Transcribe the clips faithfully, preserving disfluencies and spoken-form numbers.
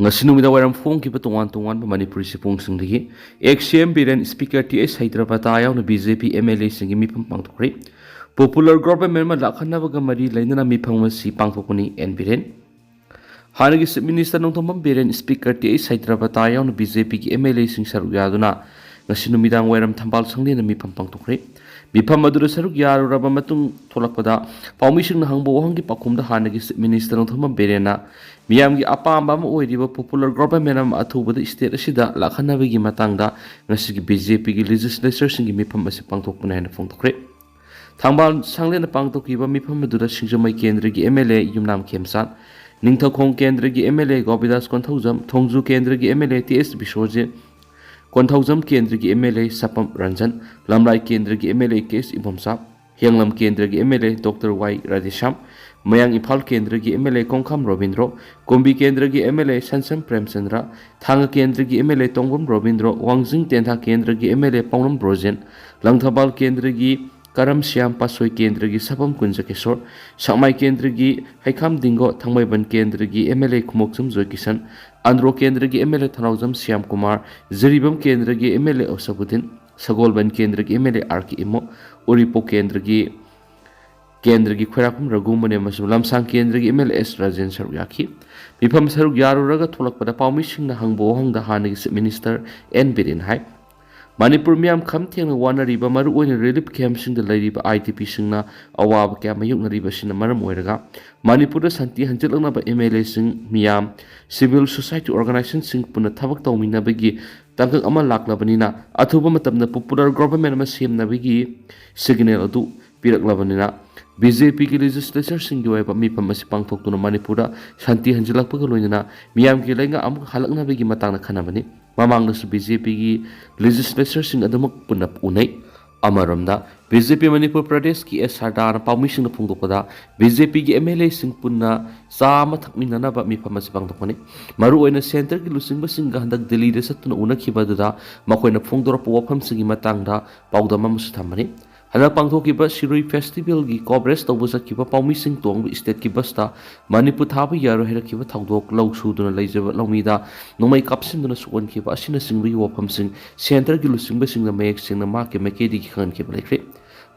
ꯉꯁꯤ ꯅꯨꯃꯤꯗꯥꯡ ꯋꯥꯏꯔꯝ ꯐꯣꯡꯈꯤꯕ ꯇꯣꯉꯥꯟ ꯇꯣꯉꯥꯟꯕ ꯃꯅꯤꯄꯨꯔꯤ ꯆꯦꯐꯣꯡꯁꯤꯡꯗꯒꯤ, ex C M Biren, speaker T H Satyabrata ꯌꯥꯎꯅ B J P M L ꯑꯦꯁꯤꯡꯒꯤ ꯃꯤꯐꯝ ꯄꯥꯡꯊꯣꯛꯈ꯭ꯔꯦ꯫ ꯄꯣꯄꯨꯂꯔ ꯒꯣꯚꯔꯟꯃꯦꯟꯠ ꯑꯃ ꯂꯥꯛꯍꯟꯅꯕꯒ ꯃꯔꯤ ꯂꯩꯅꯅ ꯃꯤꯐꯝ ꯑꯁꯤ ꯄꯥꯡꯊꯣꯛꯄꯅꯤ, ꯑꯦꯟ ꯕꯤꯔꯦꯟ꯫ ꯍꯥꯟꯅꯒꯤ chief minister Nongthombam Biren, speaker T H Satyabrata ꯌꯥꯎꯅ ꯕꯤ ꯖꯦ ꯄꯤꯒꯤ ꯑꯦꯝ ꯑꯦꯜ ꯑꯦꯁꯤꯡ ꯁꯔꯨꯛ ꯌꯥꯗꯨꯅ ꯉꯁꯤ ꯅꯨꯃꯤꯗꯥꯡ ꯋꯥꯏꯔꯝ ꯊꯝꯕꯥꯜ ꯁꯪꯂꯦꯟꯗ ꯃꯤꯐꯝ ꯄꯥꯡꯊꯣꯛꯈ꯭ꯔꯦ꯫ ꯃꯤꯐꯝ ꯑꯗꯨꯗ ꯁꯔꯨꯛ ꯌꯥꯔꯨꯔꯕ ꯃꯇꯨꯡ ꯊꯣꯛꯂꯛꯄꯗ ꯄꯥꯎꯃꯤꯁꯤꯡꯅ ꯍꯪꯕ ꯋꯥꯍꯪꯒꯤ ꯄꯥꯎꯈꯨꯝꯗ ꯍꯥꯟꯅꯒꯤ ꯆꯤꯐ ꯃꯤꯅꯤꯁꯇꯔ ꯅꯣꯡꯊꯣꯝꯕꯝ ꯕꯤꯔꯦꯟꯅ ꯃꯤꯌꯥꯝꯒꯤ ꯑꯄꯥꯝꯕ ꯑꯃ ꯑꯣꯏꯔꯤꯕ ꯄꯣꯄꯨꯂꯔ ꯒꯣꯚꯔꯟꯃꯦꯟꯠ ꯑꯃ ꯑꯊꯨꯕꯗ ꯁ꯭ꯇꯦꯠ ꯑꯁꯤꯗ ꯂꯥꯛꯍꯟꯅꯕꯒꯤ ꯃꯇꯥꯡꯗ ꯉꯁꯤꯒꯤ ꯕꯤ ꯖꯦ ꯄꯤꯒꯤ ꯂꯦꯖꯤꯁꯂꯦꯆꯔꯁꯤꯡꯒꯤ ꯃꯤꯐꯝ ꯑꯁꯤ ꯄꯥꯡꯊꯣꯛꯄꯅꯤ ꯍꯥꯏꯅ ꯐꯣꯡꯗꯣꯛꯈ꯭ꯔꯦ꯫ ꯊꯪꯕꯥꯜ ꯁꯪꯂꯦꯟꯗ ꯄꯥꯡꯊꯣꯛꯈꯤꯕ ꯃꯤꯐꯝ ꯑꯗꯨꯗ ꯁꯤꯡꯖꯃꯩ ꯀꯦꯟꯗ꯭ꯔꯒꯤ ꯑꯦꯝ ꯑꯦꯜ ꯑꯦ ꯌꯨꯝꯅꯥꯝ ꯈꯦꯝꯆꯥꯟ, ꯅꯤꯡꯊꯧꯈꯣꯡ ꯀꯦꯟꯗ꯭ꯔꯒꯤ ꯑꯦꯝ ꯑꯦꯜ ꯑꯦ ꯒꯣꯄꯤꯗꯥꯁ ꯀꯣꯟꯊꯧꯖꯝ, ꯊꯣꯡꯖꯨ ꯀꯦꯟꯗ꯭ꯔꯒꯤ ꯑꯦꯝ ꯑꯦꯜ ꯑꯦ ꯇꯤ ꯑꯦꯁ ꯕꯤꯁ꯭ꯋꯖꯤꯠ, ꯀꯣꯟꯊꯧꯖꯝ ꯀꯦꯟꯗ꯭ꯔꯒꯤ ꯑꯦꯝ ꯑꯦꯜ ꯑꯦ ꯁꯄꯝ ꯔꯟꯖꯟ, ꯂꯝꯂꯥꯏ ꯀꯦꯟꯗ꯭ꯔꯒꯤ ꯑꯦꯝ ꯑꯦꯜ ꯑꯦ ꯀꯦ ꯑꯦꯁ ꯏꯕꯣꯝꯆꯥ, ꯍꯤꯌꯥꯡꯂꯝ ꯀꯦꯟꯗ꯭ꯔꯒꯤ ꯑꯦꯝ ꯑꯦꯜ ꯑꯦ ꯗꯣꯛꯇꯔ ꯋꯥꯏ ꯔꯥꯙꯦꯁ꯭ꯌꯥꯝ, ꯃꯌꯥꯡ ꯏꯝꯐꯥꯜ ꯀꯦꯟꯗ꯭ꯔꯒꯤ ꯑꯦꯝ ꯑꯦꯜ ꯑꯦ ꯀꯣꯡꯈꯥꯝ ꯔꯣꯕꯤꯟꯗ꯭ꯔꯣ, ꯀꯨꯝꯕꯤ ꯀꯦꯟꯗ꯭ꯔꯒꯤ ꯑꯦꯝ ꯑꯦꯜ ꯑꯦ ꯁꯟꯁꯝ ꯄ꯭ꯔꯦꯝꯆꯟꯗ꯭ꯔ, ꯊꯥꯡꯒ ꯀꯦꯟꯗ꯭ꯔꯒꯤ ꯑꯦꯝ ꯑꯦꯜ ꯑꯦ ꯇꯣꯡꯕꯝ ꯔꯣꯕꯤꯟꯗ꯭ꯔꯣ, ꯋꯥꯡꯖꯤꯡ ꯇꯦꯟꯊꯥ ꯀꯦꯟꯗ꯭ꯔꯒꯤ ꯑꯦꯝ ꯑꯦꯜ ꯑꯦ ꯄꯥꯎꯅꯝ ꯕ꯭ꯔꯣꯖꯦꯟ, ꯂꯪꯊꯕꯥꯜ ꯀꯦꯟꯗ꯭ꯔꯒꯤ ꯀꯔꯝ ꯁ꯭ꯌꯥꯝ, ꯄꯥꯠꯁꯣꯏ ꯀꯦꯟꯗ꯭ꯔꯒꯤ ꯁꯄꯝ ꯀꯨꯟꯖꯀꯦꯁꯣꯔ, ꯁꯦꯛꯃꯥꯏ ꯀꯦꯟꯗ꯭ꯔꯒꯤ ꯍꯩꯈꯥꯝ ꯗꯤꯡꯒꯣ, ꯊꯥꯡꯃꯩꯕꯟ ꯀꯦꯟꯗ꯭ꯔꯒꯤ M L A Khumukcham Joykishan, Andro ꯀꯦꯟꯗ꯭ꯔꯒꯤ M L A Thounaojam Shyam Kumar, Jiribam ꯀꯦꯟꯗ꯭ꯔꯒꯤ M L A Ashabuddin, Sagolband ꯀꯦꯟꯗ꯭ꯔꯒꯤ M L A R K Imo, Uripok ꯀꯦꯟꯗ꯭ꯔꯒꯤ ꯀꯦꯟꯗ꯭ꯔꯒꯤ ꯈ꯭ꯋꯥꯏꯔꯥꯛꯄꯝ ꯔꯘꯨꯃꯅꯤ ꯑꯃꯁꯨꯡ ꯂꯝꯁꯥꯡ ꯀꯦꯟꯗ꯭ꯔꯒꯤ M L A S Rajen ꯁꯔꯨꯛ ꯌꯥꯈꯤ꯫ ꯃꯤꯐꯝ ꯁꯔꯨꯛ ꯌꯥꯔꯨꯔꯒ ꯊꯣꯛꯂꯛꯄꯗ ꯄꯥꯎꯃꯤꯁꯤꯡꯅ ꯍꯪꯕ ꯋꯥꯍꯪꯗ ꯍꯥꯟꯅꯒꯤ ꯆꯤꯐ ꯃꯤꯅꯤꯁꯇꯔ ꯑꯦꯟ ꯕꯤꯔꯦꯟ ꯍꯥꯏ, ꯃꯅꯤꯄꯨꯔ ꯃꯤꯌꯥꯝ ꯈꯝ ꯊꯦꯡꯅ ꯋꯥꯅꯔꯤꯕ, ꯃꯔꯨꯑꯣꯏꯅ ꯔꯤꯂꯤꯐ ꯀꯦꯝꯞꯁꯤꯡꯗ ꯂꯩꯔꯤꯕ ꯑꯥꯏ ꯗꯤ ꯄꯤꯁꯤꯡꯅ ꯑꯋꯥꯕ ꯀꯌꯥ ꯃꯥꯌꯣꯛꯅꯔꯤꯕ ꯑꯁꯤꯅ ꯃꯔꯝ ꯑꯣꯏꯔꯒ ꯃꯅꯤꯄꯨꯔꯗ ꯁꯥꯟꯇꯤ ꯍꯟꯖꯤꯜꯂꯛꯅꯕ ꯑꯦꯝ ꯑꯦꯜ ꯑꯦꯁꯤꯡ, ꯃꯤꯌꯥꯝ, ꯁꯤꯚꯤꯜ ꯁꯣꯁꯥꯏꯇꯤ ꯑꯣꯔꯒꯅꯥꯏꯖꯦꯁꯟꯁꯤꯡ ꯄꯨꯟꯅ ꯊꯕꯛ ꯇꯧꯃꯤꯟꯅꯕꯒꯤ ꯇꯥꯡꯀꯛ ꯑꯃ ꯂꯥꯛꯂꯕꯅꯤꯅ, ꯑꯊꯨꯕ ꯃꯇꯝꯗ ꯄꯣꯄꯨꯂꯔ ꯒꯣꯚꯔꯟꯃꯦꯟꯠ ꯑꯃ ꯁꯦꯝꯅꯕꯒꯤ ꯁꯤꯒꯅꯦꯜ ꯑꯗꯨ ꯄꯤꯔꯛꯂꯕꯅꯤꯅ, ꯕꯤ ꯖꯦ ꯄꯤꯒꯤ ꯂꯦꯖꯤꯁꯂꯦꯆꯔꯁꯤꯡꯒꯤ ꯑꯣꯏꯕ ꯃꯤꯐꯝ ꯑꯁꯤ ꯄꯥꯡꯊꯣꯛꯇꯨꯅ ꯃꯅꯤꯄꯨꯔꯗ ꯁꯥꯟꯇꯤ ꯍꯟꯖꯤꯜꯂꯛꯄꯒ ꯂꯣꯏꯅꯅ ꯃꯤꯌꯥꯝꯒꯤ ꯂꯩꯉꯥꯛ ꯑꯃꯨꯛ ꯍꯜꯂꯛꯅꯕꯒꯤ ꯃꯇꯥꯡꯗ ꯈꯟꯅꯕꯅꯤ꯫ ꯃꯃꯥꯡꯗꯁꯨ ꯕꯤ ꯖꯦ ꯄꯤꯒꯤ ꯂꯦꯖꯤꯁꯂꯦꯆꯔꯁꯤꯡ ꯑꯗꯨꯃꯛ ꯄꯨꯟꯅ ꯎꯅꯩ꯫ ꯑꯃꯔꯣꯝꯗ, ꯕꯤ ꯖꯦ ꯄꯤ ꯃꯅꯤꯄꯨꯔ ꯄ꯭ꯔꯗꯦꯁꯀꯤ ꯑꯦꯁ ꯁꯔꯗꯥꯅ ꯄꯥꯎꯃꯤꯁꯤꯡꯗ ꯐꯣꯡꯗꯣꯛꯄꯗ, ꯕꯤ ꯖꯦ ꯄꯤꯒꯤ ꯑꯦꯝ ꯑꯦꯜ ꯑꯦꯁꯤꯡ ꯄꯨꯟꯅ ꯆꯥ ꯑꯃ ꯊꯛꯃꯤꯟꯅꯅꯕ ꯃꯤꯐꯝ ꯑꯁꯤ ꯄꯥꯡꯊꯣꯛꯄꯅꯤ꯫ ꯃꯔꯨꯑꯣꯏꯅ ꯁꯦꯟꯇꯔꯒꯤ ꯂꯨꯆꯤꯡꯕꯁꯤꯡꯒ ꯍꯟꯗꯛ ꯗꯤꯜꯂꯤꯗ ꯆꯠꯇꯨꯅ ꯎꯅꯈꯤꯕ ꯑꯗꯨꯗ ꯃꯈꯣꯏꯅ ꯐꯣꯡꯗꯣꯔꯛꯄ ꯋꯥꯐꯝꯁꯤꯡꯒꯤ ꯃꯇꯥꯡꯗ ꯄꯥꯎꯗꯝ ꯑꯃꯁꯨ ꯊꯝꯕꯅꯤ꯫ ꯍꯟꯗꯛ ꯄꯥꯡꯊꯣꯛꯈꯤꯕ ꯁꯤꯔꯨꯏ ꯐꯦꯁꯇꯤꯚꯦꯜꯒꯤ ꯀꯣꯚꯔꯦꯖ ꯇꯧꯕ ꯆꯠꯈꯤꯕ ꯄꯥꯎꯃꯤꯁꯤꯡ ꯇꯣꯡꯕ ꯁ꯭ꯇꯦꯠꯀꯤ ꯕꯁꯇ ꯃꯅꯤꯄꯨꯔ ꯊꯥꯕ ꯌꯥꯔꯣꯏ ꯍꯥꯏꯔꯛꯈꯤꯕ ꯊꯧꯗꯣꯛ, ꯂꯧ ꯁꯨꯗꯨꯅ ꯂꯩꯖꯕ ꯂꯧꯃꯤꯗ ꯅꯣꯡꯃꯩ ꯀꯥꯞꯁꯤꯟꯗꯨꯅ ꯁꯣꯛꯍꯟꯈꯤꯕ ꯑꯁꯤꯅꯆꯤꯡꯕꯒꯤ ꯋꯥꯐꯝꯁꯤꯡ ꯁꯦꯟꯇꯔꯒꯤ ꯂꯨꯆꯤꯡꯕꯁꯤꯡꯅ ꯃꯌꯦꯛ ꯁꯦꯡꯅ ꯃꯍꯥꯛꯀꯤ ꯃꯥꯏꯀꯩꯗꯒꯤ ꯈꯪꯍꯟꯈꯤꯕ ꯂꯩꯈ꯭ꯔꯦ꯫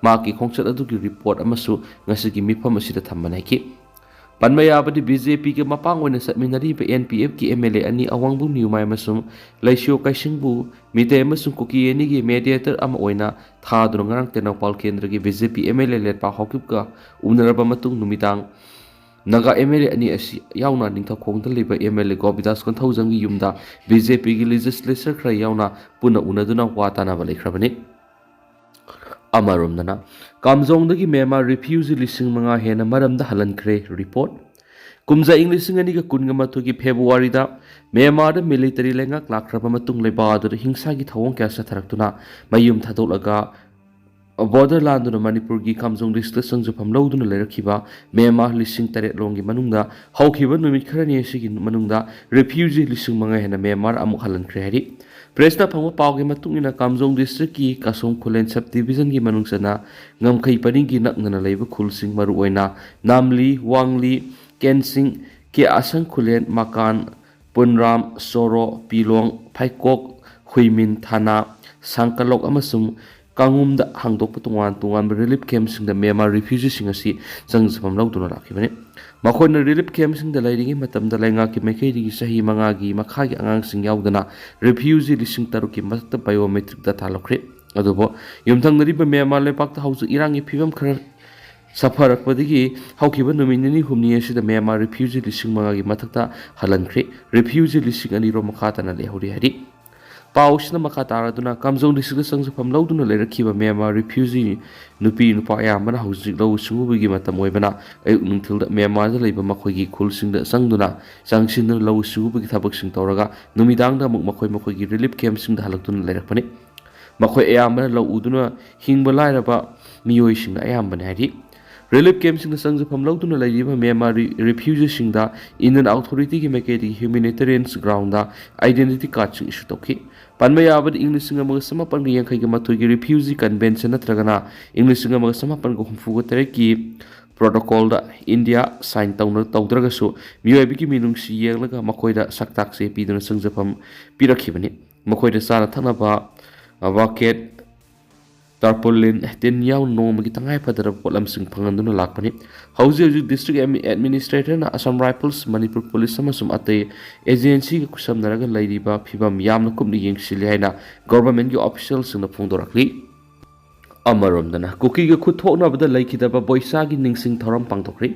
ꯃꯍꯥꯛꯀꯤ ꯈꯣꯡꯆꯠ ꯑꯗꯨꯒꯤ ꯔꯤꯄꯣꯔꯠ ꯑꯃꯁꯨ ꯉꯁꯤꯒꯤ ꯃꯤꯐꯝ ꯑꯁꯤꯗ ꯊꯝꯕ ꯅꯥꯏꯈꯤ꯫ ꯄꯟꯕ ꯌꯥꯕꯗꯤ, ꯕꯤ ꯖꯦ ꯄꯤꯒ ꯃꯄꯥꯡ ꯑꯣꯏꯅ ꯆꯠꯃꯤꯟꯅꯔꯤꯕ ꯑꯦꯟ ꯄꯤ ꯑꯦꯐꯀꯤ ꯑꯦꯝ ꯑꯦꯜ ꯑꯦ ꯑꯅꯤ ꯑꯋꯥꯡꯕꯝ ꯅ꯭ꯌꯨꯃꯥꯏ ꯑꯃꯁꯨꯡ ꯂꯩꯁꯤꯌꯣ ꯀꯩꯁꯤꯡꯕꯨ ꯃꯤꯇꯩ ꯑꯃꯁꯨꯡ ꯀꯨꯀꯤ ꯑꯅꯤꯒꯤ ꯃꯦꯗꯤꯌꯦꯇꯔ ꯑꯃ ꯑꯣꯏꯅ ꯊꯥꯗꯨꯅ ꯉꯔꯥꯡ ꯇꯦꯡꯅꯧꯄꯥꯜ ꯀꯦꯟꯗ꯭ꯔꯒꯤ B J P M L A ꯂꯦꯠꯄꯥ ꯍꯥꯎꯀꯤꯞꯀ ꯎꯅꯔꯕ ꯃꯇꯨꯡ ꯅꯨꯃꯤꯗꯥꯡ ꯅꯥꯒꯥ ꯑꯦꯝ ꯑꯦꯜ ꯑꯦ ꯑꯅꯤ ꯑꯁꯤ ꯌꯥꯎꯅ ꯅꯤꯡꯊꯧꯈꯣꯡꯗ ꯂꯩꯕ ꯑꯦꯝ ꯑꯦꯜ ꯑꯦ ꯒꯣꯄꯤꯗꯥꯁ ꯀꯣꯟꯊꯧꯖꯝꯒꯤ ꯌꯨꯝꯗ ꯕꯤ ꯖꯦ ꯄꯤꯒꯤ ꯂꯦꯖꯤꯁꯂꯦꯆꯔ ꯈꯔ ꯌꯥꯎꯅ ꯄꯨꯟꯅ ꯎꯅꯗꯨꯅ ꯋꯥ ꯇꯥꯅꯕ ꯂꯩꯈ꯭ꯔꯕꯅꯤ꯫ ꯑꯃꯔꯣꯝꯗꯅ, ꯀꯥꯝꯖꯣꯡꯗꯒꯤ ꯃ꯭ꯌꯥꯟꯃꯥꯔ ꯔꯤꯐ꯭ꯌꯨꯖꯤ ꯂꯤꯁꯤꯡ ꯃꯉꯥ ꯍꯦꯟꯅ ꯃꯔꯝꯗ ꯍꯜꯍꯟꯈ꯭ꯔꯦ꯫ ꯔꯤꯄꯣꯔꯠ꯫ ꯀꯨꯝꯖꯥ ꯏꯪ ꯂꯤꯁꯤꯡ ꯑꯅꯤꯒ ꯀꯨꯟꯒ ꯃꯥꯊꯣꯏꯒꯤ ꯐꯦꯕ꯭ꯔꯨꯋꯥꯔꯤꯗ ꯃ꯭ꯌꯥꯟꯃꯥꯔꯗ ꯃꯤꯂꯤꯇꯔꯤ ꯂꯩꯉꯥꯛ ꯂꯥꯛꯈ꯭ꯔꯕ ꯃꯇꯨꯡ, ꯂꯩꯕꯥꯛ ꯑꯗꯨꯗ ꯍꯤꯡꯁꯥꯒꯤ ꯊꯧꯑꯣꯡ ꯀꯌꯥ ꯆꯠꯊꯔꯛꯇꯨꯅ ꯃꯌꯨꯝ ꯊꯥꯗꯣꯛꯂꯒ ꯕꯣꯔꯗꯔ ꯂꯥꯟꯗꯨꯅ ꯃꯅꯤꯄꯨꯔꯒꯤ ꯀꯥꯝꯖꯣꯡ ꯗꯤꯁꯇ꯭ꯔꯤꯛꯇ ꯆꯪꯖꯐꯝ ꯂꯧꯗꯨꯅ ꯂꯩꯔꯛꯈꯤꯕ ꯃ꯭ꯌꯥꯟꯃꯥꯔ ꯂꯤꯁꯤꯡ ꯇꯔꯦꯠ ꯂꯣꯝꯒꯤ ꯃꯅꯨꯡꯗ ꯍꯧꯈꯤꯕ ꯅꯨꯃꯤꯠ ꯈꯔꯅꯤ ꯑꯁꯤꯒꯤ ꯃꯅꯨꯡꯗ ꯔꯤꯐ꯭ꯌꯨꯖꯤ ꯂꯤꯁꯤꯡ ꯃꯉꯥ ꯍꯦꯟꯅ ꯃ꯭ꯌꯥꯟꯃꯥꯔ ꯑꯃꯨꯛ ꯍꯜꯍꯟꯈ꯭ꯔꯦ ꯍꯥꯏꯔꯤ꯫ ꯄ꯭ꯔꯦꯁꯅ ꯐꯪꯕ ꯄꯥꯎꯒꯤ ꯃꯇꯨꯡ ꯏꯟꯅ, ꯀꯥꯝꯖꯣꯡ ꯗꯤꯁꯇ꯭ꯔꯤꯛꯀꯤ ꯀꯥꯁꯣꯡ ꯈꯨꯂꯦꯟ ꯁꯕ ꯗꯤꯕꯤꯖꯟꯒꯤ ꯃꯅꯨꯡ ꯆꯟꯅ ꯉꯝꯈꯩ ꯄꯔꯤꯡꯒꯤ ꯅꯛꯅꯅ ꯂꯩꯕ ꯈꯨꯜꯁꯤꯡ, ꯃꯔꯨꯑꯣꯏꯅ ꯅꯥꯝꯂꯤ, ꯋꯥꯡꯂꯤ, ꯀꯦꯟꯁꯤꯡ, ꯀꯦ ꯑꯁꯪ ꯈꯨꯂꯦꯟ, ꯃꯀꯥꯟ, ꯄꯨꯟꯔꯥꯝ, ꯁꯣꯔꯣ, ꯄꯤꯂꯣꯡ, ꯐꯩꯀꯣꯛ, ꯍꯨꯏꯃꯤꯟ ꯊꯥꯅꯥ, ꯁꯥꯡꯀꯂꯣꯛ ꯑꯃꯁꯨꯡ ꯀꯥꯡꯉꯨꯝꯗ ꯍꯥꯡꯗꯣꯛꯄ ꯇꯣꯉꯥꯟ ꯇꯣꯉꯥꯟꯕ ꯔꯤꯂꯤꯐ ꯀꯦꯝꯞꯁꯤꯡꯗ ꯃ꯭ꯌꯥꯟꯃꯥꯔ ꯔꯤꯐ꯭ꯌꯨꯖꯤꯁꯤꯡ ꯑꯁꯤ ꯆꯪꯖꯐꯝ ꯂꯧꯗꯨꯅ ꯂꯥꯛꯈꯤꯕꯅꯤ꯫ ꯃꯈꯣꯏꯅ ꯔꯤꯂꯤꯐ ꯀꯦꯝꯞꯁꯤꯡꯗ ꯂꯩꯔꯤꯉꯩ ꯃꯇꯝꯗ ꯂꯩꯉꯥꯛꯀꯤ ꯃꯥꯏꯀꯩꯗꯒꯤ ꯆꯍꯤ ꯃꯉꯥꯒꯤ ꯃꯈꯥꯒꯤ ꯑꯉꯥꯡꯁꯤꯡ ꯌꯥꯎꯗꯅ ꯔꯤꯐ꯭ꯌꯨꯖꯤ ꯂꯤꯁꯤꯡ ꯇꯔꯨꯛꯀꯤ ꯃꯊꯛꯇ ꯕꯥꯏꯑꯣꯃꯦꯇ꯭ꯔꯤꯛ ꯗꯇꯥ ꯂꯧꯈ꯭ꯔꯦ꯫ ꯑꯗꯨꯕꯨ ꯌꯨꯝꯊꯪꯅꯔꯤꯕ ꯃ꯭ꯌꯥꯟꯃꯥꯔ ꯂꯩꯄꯥꯛꯇ ꯍꯧꯖꯤꯛ ꯏꯔꯥꯡꯒꯤ ꯐꯤꯕꯝ ꯈꯔ ꯁꯥꯐꯔꯛꯄꯗꯒꯤ ꯍꯧꯈꯤꯕ ꯅꯨꯃꯤꯠ ꯅꯤꯅꯤ ꯍꯨꯝꯅꯤ ꯑꯁꯤꯗ ꯃ꯭ꯌꯥꯟꯃꯥꯔ ꯔꯤꯐ꯭ꯌꯨꯖꯤ ꯂꯤꯁꯤꯡ ꯃꯉꯥꯒꯤ ꯃꯊꯛꯇ ꯍꯜꯍꯟꯈ꯭ꯔꯦ꯫ ꯔꯤꯐ꯭ꯌꯨꯖꯤ ꯂꯤꯁꯤꯡ ꯑꯅꯤ ꯔꯣꯝ ꯃꯈꯥ ꯇꯥꯅ ꯂꯩꯍꯧꯔꯤ ꯍꯥꯏꯔꯤ꯫ ꯄꯥꯎꯁꯤꯅ ꯃꯈꯥ ꯇꯥꯔꯗꯨꯅ, ꯀꯥꯝꯖꯣꯡ ꯗꯤꯁꯇ꯭ꯔꯤꯛꯇ ꯆꯪꯖꯐꯝ ꯂꯧꯗꯨꯅ ꯂꯩꯔꯛꯈꯤꯕ ꯃ꯭ꯌꯥꯟꯃꯥꯔ ꯔꯤꯐ꯭ꯌꯨꯖꯤ ꯅꯨꯄꯤ ꯅꯨꯄꯥ ꯑꯌꯥꯝꯕꯅ ꯍꯧꯖꯤꯛ ꯂꯧꯎ ꯁꯤꯡꯎꯕꯒꯤ ꯃꯇꯝ ꯑꯣꯏꯕꯅ, ꯑꯌꯨꯛ ꯅꯨꯡꯊꯤꯜꯗ ꯃ꯭ꯌꯥꯟꯃꯥꯔꯗ ꯂꯩꯕ ꯃꯈꯣꯏꯒꯤ ꯈꯨꯜꯁꯤꯡꯗ ꯆꯪꯗꯨꯅ ꯆꯪꯁꯤꯟꯗꯨꯅ ꯂꯧꯎ ꯁꯤꯡꯎꯕꯒꯤ ꯊꯕꯛꯁꯤꯡ ꯇꯧꯔꯒ, ꯅꯨꯃꯤꯗꯥꯡꯗ ꯑꯃꯨꯛ ꯃꯈꯣꯏ ꯃꯈꯣꯏꯒꯤ ꯔꯤꯂꯤꯐ ꯀꯦꯝꯞꯁꯤꯡꯗ ꯍꯜꯂꯛꯇꯨꯅ ꯂꯩꯔꯛꯄꯅꯤ꯫ ꯃꯈꯣꯏ ꯑꯌꯥꯝꯕꯅ ꯂꯧ ꯎꯗꯨꯅ ꯍꯤꯡꯕ ꯂꯥꯏꯔꯕ ꯃꯤꯑꯣꯏꯁꯤꯡꯅ ꯑꯌꯥꯝꯕꯅꯤ ꯍꯥꯏꯔꯤ꯫ ꯔꯤꯂꯤꯐ ꯀꯦꯝꯞꯁꯤꯡꯗ ꯆꯪꯖꯐꯝ ꯂꯧꯗꯨꯅ ꯂꯩꯔꯤꯕ ꯃ꯭ꯌꯥꯟꯃꯥꯔ ꯔꯤ-, ꯔꯤꯐ꯭ꯌꯨꯖꯤꯁꯤꯡꯗ ꯏꯟꯗꯤꯌꯟ ꯑꯣꯊꯣꯔꯤꯇꯤꯒꯤ ꯃꯥꯏꯀꯩꯗꯒꯤ ꯍ꯭ꯌꯨꯃꯦꯅꯤꯇꯦꯔꯤꯌꯟꯁ ꯒ꯭ꯔꯥꯎꯟꯗ ꯑꯥꯏꯗꯦꯟꯇꯤꯇꯤ ꯀꯥꯔꯗꯁꯤꯡ ꯏꯁꯨ ꯇꯧꯈꯤ꯫ ꯄꯟꯕ ꯌꯥꯕꯗ, ꯏꯪ ꯂꯤꯁꯤꯡ ꯑꯃꯒ ꯆꯃꯥꯄꯟꯒ ꯌꯥꯡꯈꯩꯒ ꯃꯥꯊꯣꯏꯒꯤ ꯔꯤꯐ꯭ꯌꯨꯖꯤ ꯀꯟꯚꯦꯟꯁꯟ ꯅꯠꯇ꯭ꯔꯒꯅ ꯏꯪ ꯂꯤꯁꯤꯡ ꯑꯃꯒ ꯆꯃꯥꯄꯟꯒ ꯍꯨꯝꯐꯨꯒ ꯇꯔꯦꯠꯀꯤ ꯄ꯭ꯔꯣꯇꯣꯀꯣꯜꯗ ꯏꯟꯗꯤꯌꯥ ꯁꯥꯏꯟ ꯇꯧꯅ-, ꯇꯧꯗ꯭ꯔꯒꯁꯨ, ꯃꯤꯑꯣꯏꯕꯒꯤ ꯃꯤꯅꯨꯡꯁꯤ ꯌꯦꯡꯂꯒ ꯃꯈꯣꯏꯗ ꯁꯛꯇꯥꯛꯁꯦ ꯄꯤꯗꯨꯅ ꯆꯪꯖꯐꯝ ꯄꯤꯔꯛꯈꯤꯕꯅꯤ꯫ ꯃꯈꯣꯏꯗ ꯆꯥꯅ ꯊꯛꯅꯕ, ꯕꯀꯦꯠ, ꯇꯥꯔꯄꯣꯂꯤꯟ, ꯇꯤꯟ ꯌꯥꯎꯅ ꯅꯣꯡꯃꯒꯤ ꯇꯉꯥꯏ ꯐꯗ꯭ꯔꯕ ꯄꯣꯠꯂꯝꯁꯤꯡ ꯐꯪꯍꯟꯗꯨꯅ ꯂꯥꯛꯄꯅꯤ꯫ ꯍꯧꯖꯤꯛ ꯍꯧꯖꯤꯛ district ꯑꯦꯗꯃꯤ-, ꯑꯦꯗꯃꯤꯅꯤꯁꯇ꯭ꯔꯦꯇꯔꯅ Assam rifles, Manipur police ꯑꯃꯁꯨꯡ ꯑꯇꯩ ꯑꯦꯖꯦꯟꯁꯤꯒ ꯈꯨꯠꯁꯝꯅꯔꯒ ꯂꯩꯔꯤꯕ ꯐꯤꯕꯝ ꯌꯥꯝꯅ ꯀꯨꯞꯅ ꯌꯦꯡꯁꯤꯜꯂꯤ ꯍꯥꯏꯅ ꯒꯣꯚꯔꯟꯃꯦꯟꯠꯀꯤ ꯑꯣꯐꯤꯁꯤꯌꯦꯜꯁꯤꯡꯅ ꯐꯣꯡꯗꯣꯔꯛꯂꯤ꯫ ꯑꯃꯔꯣꯝꯗꯅ, ꯀꯨꯀꯤꯒ ꯈꯨꯠ ꯊꯣꯛꯅꯕꯗ ꯂꯩꯈꯤꯗꯕ ꯕꯣꯏꯆꯥꯒꯤ ꯅꯤꯡꯁꯤꯡ ꯊꯧꯔꯝ ꯄꯥꯡꯊꯣꯛꯈ꯭ꯔꯤ꯫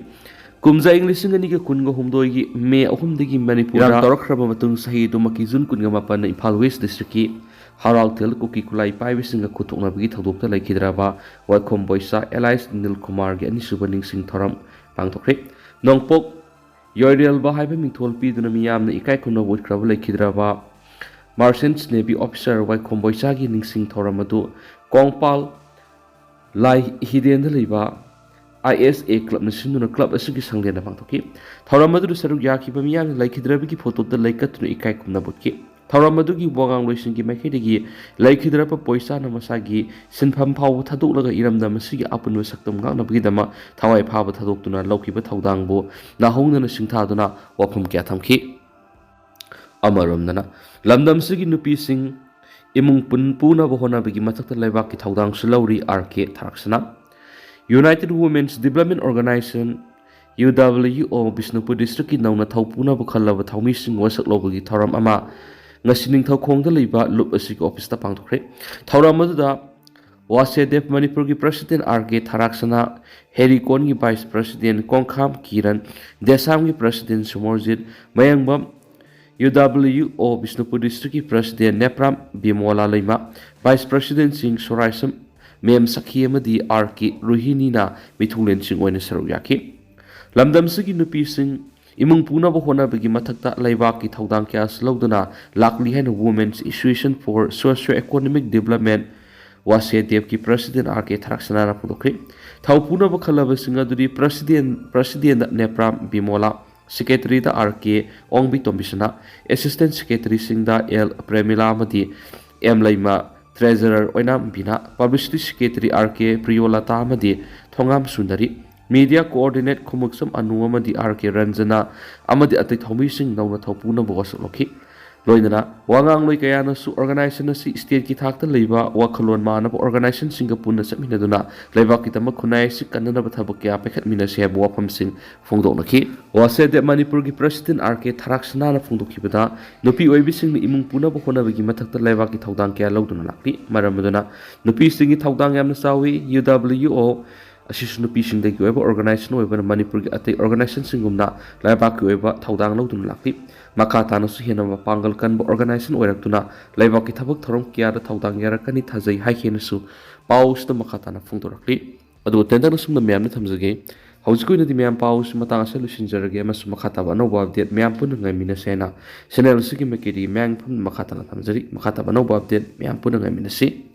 ꯀꯨꯝꯖꯥ ꯏꯪ ꯂꯤꯁꯤꯡ ꯑꯅꯤꯒ ꯀꯨꯟꯒ ꯍꯨꯝꯗꯣꯏꯒꯤ ꯃꯦ ꯑꯍꯨꯝꯗꯒꯤ ꯃꯅꯤꯄꯨꯔꯗ ꯏꯔꯥꯡ ꯇꯧꯔꯛꯈ꯭ꯔꯕ ꯃꯇꯨꯡ, ꯆꯍꯤ ꯑꯗꯨꯃꯛꯀꯤ ꯖꯨꯟ ꯀꯨꯟꯒ ꯃꯥꯄꯟꯗ ꯏꯝꯐꯥꯜ ꯋꯦꯁ ꯗꯤꯁꯇ꯭ꯔꯤꯛꯀꯤ ꯍꯔꯥꯎꯊꯦꯜ ꯀꯨꯀꯤ ꯈꯨꯠꯂꯥꯏ ꯄꯥꯏꯕꯁꯤꯡꯒ ꯈꯨꯠ ꯊꯣꯛꯅꯕꯒꯤ ꯊꯧꯗꯣꯛꯇ ꯂꯩꯈꯤꯗ꯭ꯔꯕ ꯋꯥꯏꯈꯣꯝ ꯕꯣꯏꯆꯥ ꯑꯦꯂꯥꯏꯁ ꯅꯤꯜ ꯀꯨꯃꯥꯔꯒꯤ ꯑꯅꯤꯁꯨꯕ ꯅꯤꯡꯁꯤꯡ ꯊꯧꯔꯝ ꯄꯥꯡꯊꯣꯛꯈ꯭ꯔꯤ꯫ ꯅꯣꯡꯄꯣꯛ ꯌꯣꯏꯔꯦꯜꯕ ꯍꯥꯏꯕ ꯃꯤꯡꯊꯣꯜ ꯄꯤꯗꯨꯅ ꯃꯤꯌꯥꯝꯅ ꯏꯀꯥꯏ ꯈꯨꯝꯅꯕ ꯎꯠꯈ꯭ꯔꯕ ꯂꯩꯈꯤꯗ꯭ꯔꯕ ꯃꯥꯔꯆꯦꯟꯠꯁ ꯅꯦꯚꯤ ꯑꯣꯐꯤꯁꯥꯔ ꯋꯥꯏꯈꯣꯝ ꯕꯣꯏꯆꯥꯒꯤ ꯅꯤꯡꯁꯤꯡ ꯊꯧꯔꯝ ꯑꯗꯨ ꯀꯣꯡꯄꯥꯜ ꯂꯥꯏ ꯍꯤꯗꯦꯟꯗ ꯂꯩꯕ ꯑꯥꯏ ꯑꯦꯁ ꯑꯦ ꯀ꯭ꯂꯕꯅ ꯁꯤꯟꯗꯨꯅ ꯀ꯭ꯂꯕ ꯑꯁꯤꯒꯤ ꯁꯪꯂꯦꯟꯗ ꯄꯥꯡꯊꯣꯛꯈꯤ꯫ ꯊꯧꯔꯝ ꯑꯗꯨꯗ ꯁꯔꯨꯛ ꯌꯥꯈꯤꯕ ꯃꯤꯌꯥꯝꯅ ꯂꯩꯈꯤꯗ꯭ꯔꯕꯒꯤ ꯐꯣꯇꯣꯗ ꯂꯩꯀꯠꯇꯨꯅ ꯏꯀꯥꯏ ꯈꯨꯝꯅꯕ ꯎꯠꯈꯤ꯫ ꯊꯧꯔꯝ ꯑꯗꯨꯒꯤ ꯋꯥꯉꯥꯡꯂꯣꯏꯁꯤꯡꯒꯤ ꯃꯥꯏꯀꯩꯗꯒꯤ ꯂꯩꯈꯤꯗ꯭ꯔꯕ ꯕꯣꯏꯆꯥꯅ ꯃꯁꯥꯒꯤ ꯁꯤꯟꯐꯝ ꯐꯥꯎꯕ ꯊꯥꯗꯣꯛꯂꯒ ꯏꯔꯝꯗꯝ ꯑꯁꯤꯒꯤ ꯑꯄꯨꯟꯕ ꯁꯛꯇꯝ ꯉꯥꯛꯅꯕꯒꯤꯗꯃꯛ ꯊꯋꯥꯏ ꯐꯥꯕ ꯊꯥꯗꯣꯛꯇꯨꯅ ꯂꯧꯈꯤꯕ ꯊꯧꯗꯥꯡꯕꯨ ꯅꯥꯍꯧꯅꯅ ꯁꯤꯡꯊꯥꯗꯨꯅ ꯋꯥꯐꯝ ꯀꯌꯥ ꯊꯝꯈꯤ꯫ ꯑꯃꯔꯣꯝꯗꯅ, ꯂꯝꯗꯝꯁꯤꯒꯤ ꯅꯨꯄꯤꯁꯤꯡ ꯏꯃꯨꯡ ꯄꯨꯟ-, ꯄꯨꯅꯕ ꯍꯣꯠꯅꯕꯒꯤ ꯃꯊꯛꯇ ꯂꯩꯕꯥꯛꯀꯤ ꯊꯧꯗꯥꯡꯁꯨ ꯂꯧꯔꯤ ꯑꯥꯔ ꯀꯦ ꯊꯥꯔꯛꯁꯅꯥ꯫ United Women's Development Organisation, U W O, Bishnupur ꯗꯤꯁꯇ꯭ꯔꯤꯛꯀꯤ ꯅꯧꯅ ꯊꯧ ꯄꯨꯅꯕ ꯈꯜꯂꯕ ꯊꯧꯃꯤꯁꯤꯡ ꯋꯥꯁꯛ ꯂꯧꯕꯒꯤ ꯊꯧꯔꯝ ꯑꯃ ꯉꯁꯤ ꯅꯤꯡꯊꯧꯈꯣꯡꯗ ꯂꯩꯕ ꯂꯨꯞ ꯑꯁꯤꯒꯤ ꯑꯣꯐꯤꯁꯇ ꯄꯥꯡꯊꯣꯛꯈ꯭ꯔꯦ꯫ ꯊꯧꯔꯝ ꯑꯗꯨꯗ ꯋꯥꯁꯦꯗꯦꯕ ꯃꯅꯤꯄꯨꯔꯒꯤ ꯄ꯭ꯔꯁꯤꯗꯦꯟ ꯑꯥꯔ ꯀꯦ ꯊꯥꯔꯥꯛꯁꯅꯥ, ꯍꯦꯔꯤꯀꯣꯟꯒꯤ ꯚꯥꯏꯁ ꯄ꯭ꯔꯁꯤꯗꯦꯟ ꯀꯣꯡꯈꯥꯝ ꯀꯤꯔꯟ, ꯗꯦꯁꯥꯝꯒꯤ president Sumorjit Mayangbam, U W O Bishnupur ꯗꯤꯁꯇ꯭ꯔꯤꯛꯀꯤ ꯄ꯭ꯔꯁꯤꯗꯦꯟ ꯅꯦꯄ꯭ꯔꯥꯝ ꯕꯤꯃꯣꯂꯥ ꯂꯩꯃ, ꯚꯥꯏꯁ ꯄ꯭ꯔꯁꯤꯗꯦꯟꯁꯤꯡ ꯁꯣꯔꯥꯏꯁꯝ ꯃꯦꯝ ꯁꯈꯤ ꯑꯃꯗꯤ ꯑꯥꯔ ꯀꯦ ꯔꯣꯍꯤꯅꯤꯅ ꯃꯤꯊꯨꯡꯂꯦꯟꯁꯤꯡ ꯑꯣꯏꯅ ꯁꯔꯨꯛ ꯌꯥꯈꯤ꯫ ꯂꯝꯗꯝꯁꯤꯒꯤ ꯅꯨꯄꯤꯁꯤꯡ ꯏꯃꯨꯡ ꯄꯨꯅꯕ ꯍꯣꯠꯅꯕꯒꯤ ꯃꯊꯛꯇ ꯂꯩꯕꯥꯛꯀꯤ ꯊꯧꯗꯥꯡ ꯀꯌꯥꯁꯨ ꯂꯧꯗꯨꯅ ꯂꯥꯛꯂꯤ ꯍꯥꯏꯅ Women's Association for Socio Economic Development, ꯋꯥꯁꯦꯗꯦꯕꯀꯤ president R ꯀꯦ ꯊꯔꯥꯛꯁꯅꯥꯅ ꯐꯣꯡꯗꯣꯛꯈ꯭ꯔꯤ꯫ ꯊꯧ ꯄꯨꯅꯕ ꯈꯜꯂꯕꯁꯤꯡ ꯑꯗꯨꯗꯤ ꯄ꯭ꯔꯁꯤꯗꯦꯟ, ꯄ꯭ꯔꯁꯤꯗꯦꯟꯗ ꯅꯦꯄ꯭ꯔꯥꯝ ꯕꯤꯃꯣꯂꯥ, ꯁꯦꯀ꯭ꯔꯦꯇꯔꯤꯗ ꯑꯥꯔ ꯀꯦ ꯑꯣꯡꯕꯤ ꯇꯣꯝꯕꯤꯁꯅꯥ, ꯑꯦꯁꯤꯁꯇꯦꯟ ꯁꯦꯀ꯭ꯔꯦꯇꯔꯤꯁꯤꯡꯗ ꯑꯦꯜ ꯄ꯭ꯔꯦꯃꯤꯂꯥ ꯑꯃꯗꯤ ꯑꯦꯝ ꯂꯩꯃ, ꯇ꯭ꯔꯦꯖꯔꯔ ꯑꯣꯏꯅꯥꯝ ꯕꯤꯅꯥ, ꯄꯕ꯭ꯂꯤꯁꯤꯇꯤ ꯁꯦꯀ꯭ꯔꯦꯇꯔꯤ ꯑꯥꯔ ꯀꯦ ꯄ꯭ꯔꯤꯌꯣꯂꯇꯥ ꯑꯃꯗꯤ ꯊꯣꯉꯥꯝ ꯁꯨꯟꯗꯔꯤ, ꯃꯤꯗꯤꯌꯥ ꯀꯣꯑꯣꯔꯗꯤꯅꯦꯠ ꯈꯨꯃꯨꯛꯁꯝ ꯑꯅꯨ ꯑꯃꯗꯤ ꯑꯥꯔ ꯀꯦ ꯔꯟꯖꯅꯥ ꯑꯃꯗꯤ ꯑꯇꯩ ꯊꯧꯃꯤꯁꯤꯡ ꯅꯧꯅ ꯊꯧ ꯄꯨꯅꯕ ꯋꯥꯁꯛ ꯂꯧꯈꯤ꯫ ꯂꯣꯏꯅꯅ ꯋꯥꯉꯥꯡꯂꯣꯏ ꯀꯌꯥꯅꯁꯨ ꯑꯣꯔꯒꯅꯥꯏꯖꯦꯁꯟ ꯑꯁꯤ ꯁ꯭ꯇꯦꯠꯀꯤ ꯊꯥꯛꯇ ꯂꯩꯕ ꯋꯥꯈꯜꯂꯣꯟ ꯃꯥꯟꯅꯕ ꯑꯣꯔꯒꯅꯥꯏꯖꯦꯁꯟꯁꯤꯡꯒ ꯄꯨꯟꯅ ꯆꯠꯃꯤꯟꯅꯗꯨꯅ ꯂꯩꯕꯥꯛꯀꯤꯗꯃꯛ ꯈꯨꯟꯅꯥꯏ ꯑꯁꯤ ꯀꯟꯅꯅꯕ ꯊꯕꯛ ꯀꯌꯥ ꯄꯥꯏꯈꯠꯃꯤꯟꯅꯁꯤ ꯍꯥꯏꯕ ꯋꯥꯐꯝꯁꯤꯡ ꯐꯣꯡꯗꯣꯛꯅꯈꯤ꯫ ꯋꯥꯁꯦꯗꯦꯕ ꯃꯅꯤꯄꯨꯔꯒꯤ ꯄ꯭ꯔꯁꯤꯗꯦꯟ ꯑꯥꯔ ꯀꯦ ꯊꯔꯥꯛꯁꯅꯥꯅ ꯐꯣꯡꯗꯣꯛꯈꯤꯕꯗ, ꯅꯨꯄꯤ ꯑꯣꯏꯕꯤꯁꯤꯡꯅ ꯏꯃꯨꯡ ꯄꯨꯅꯕ ꯍꯣꯠꯅꯕꯒꯤ ꯃꯊꯛꯇ ꯂꯩꯕꯥꯛꯀꯤ ꯊꯧꯗꯥꯡ ꯀꯌꯥ ꯂꯧꯗꯨꯅ ꯂꯥꯛꯂꯤ꯫ ꯃꯔꯝ ꯑꯗꯨꯅ ꯅꯨꯄꯤꯁꯤꯡꯒꯤ ꯊꯧꯗꯥꯡ ꯌꯥꯝꯅ ꯆꯥꯎꯏ꯫ ꯌꯨ ꯗꯕ꯭ꯂꯤꯎ ꯑꯣ ꯑꯁꯤꯁꯨ ꯅꯨꯄꯤꯁꯤꯡꯗꯒꯤ ꯑꯣꯏꯕ ꯑꯣꯔꯒꯅꯥꯏꯖꯦꯁꯟ ꯑꯣꯏꯕꯅ ꯃꯅꯤꯄꯨꯔꯒꯤ ꯑꯇꯩ ꯑꯣꯔꯒꯅꯥꯏꯖꯦꯁꯟꯁꯤꯡꯒꯨꯝꯅ ꯂꯩꯕꯥꯛꯀꯤ ꯑꯣꯏꯕ ꯊꯧꯗꯥꯡ ꯂꯧꯗꯨꯅ ꯂꯥꯛꯂꯤ꯫ ꯃꯈꯥ ꯇꯥꯅꯁꯨ ꯍꯦꯟꯅ ꯃꯄꯥꯡꯒꯜ ꯀꯟꯕ ꯑꯣꯔꯒꯅꯥꯏꯖꯦꯁꯟ ꯑꯣꯏꯔꯛꯇꯨꯅ ꯂꯩꯕꯥꯛꯀꯤ ꯊꯕꯛ ꯊꯧꯔꯝ ꯀꯌꯥꯗ ꯊꯧꯗꯥꯡ ꯌꯥꯔꯛꯀꯅꯤ ꯊꯥꯖꯩ ꯍꯥꯏꯈꯤꯅꯁꯨ ꯄꯥꯎ ꯑꯁꯤꯗ ꯃꯈꯥ ꯇꯥꯅ ꯐꯣꯡꯗꯣꯔꯛꯂꯤ꯫ ꯑꯗꯨꯒ ꯇꯦꯟꯇꯛꯅ ꯁꯨꯝꯅ ꯃꯌꯥꯝꯗ ꯊꯝꯖꯒꯦ꯫ ꯍꯧꯖꯤꯛꯀꯤ ꯑꯣꯏꯅꯗꯤ ꯃꯌꯥꯝ ꯄꯥꯎ ꯑꯁꯤ ꯃꯇꯥꯡ ꯑꯁꯤꯗ ꯂꯣꯏꯁꯤꯟꯖꯔꯒꯦ ꯑꯃꯁꯨꯡ ꯃꯈꯥ ꯇꯥꯕ ꯑꯅꯧꯕ ꯑꯞꯗꯦꯠ ꯃꯌꯥꯝ ꯄꯨꯟꯅ ꯉꯥꯏꯃꯤꯟꯅꯁꯦ ꯍꯥꯏꯅ ꯆꯦꯅꯦꯜ ꯑꯁꯤꯒꯤ ꯃꯥꯏꯀꯩꯗꯒꯤ ꯃꯌꯥꯝ ꯄꯨꯝꯅ ꯃꯈꯥ ꯇꯥꯅ ꯊꯝꯖꯔꯤ꯫ ꯃꯈꯥ ꯇꯥꯕ ꯑꯅꯧꯕ ꯑꯞꯗꯦꯠ ꯃꯌꯥꯝ ꯄꯨꯟꯅ ꯉꯥꯏꯃꯤꯟꯅꯁꯤ꯫